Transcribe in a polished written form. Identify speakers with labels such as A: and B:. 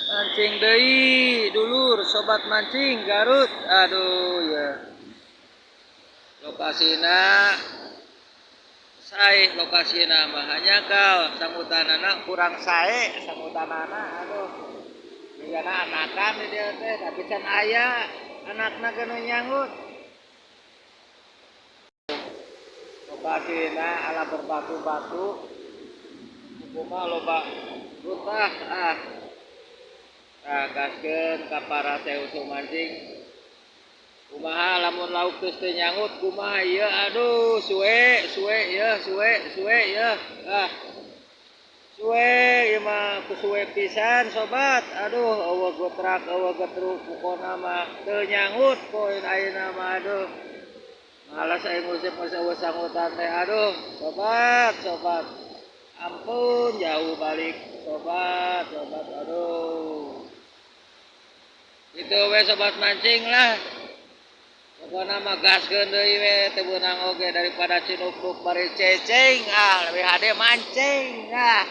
A: Mancing deui, dulur, sobat mancing Garut. Aduh ya. Lokasina sae, lokasina mah hanjakal sangutanana kurang sae sangutanana, aduh. Migana anakan di dieu teh, tapi can aya anakna ge nu nyanggut. Lokasina ala berbatu-batu. Kumaha loba rutah ah. Nah, gaskeun ka para usum mancing. Kumaha lamun lauk geus teu nyanggut kumaha ieu, aduh, suwe suwe ieu, suwe suwe ieu, ah. Suwe ieu mah, kusuwe pisan, sobat. Aduh, euweuh gotrak, euweuh getruk, pokona mah teu nyanggut poin ayeuna mah, aduh. Malas aing nguseup geus euweuh sanggutan teh, aduh, sobat, sobat. Ampun, jauh balik, sobat, sobat, aduh. Itu we, sobat mancing lah. Pokona mah gaskeun deui we, teu beunang oge, daripada cinuknuk bari ceceng, ah, lebih hade mancing ah.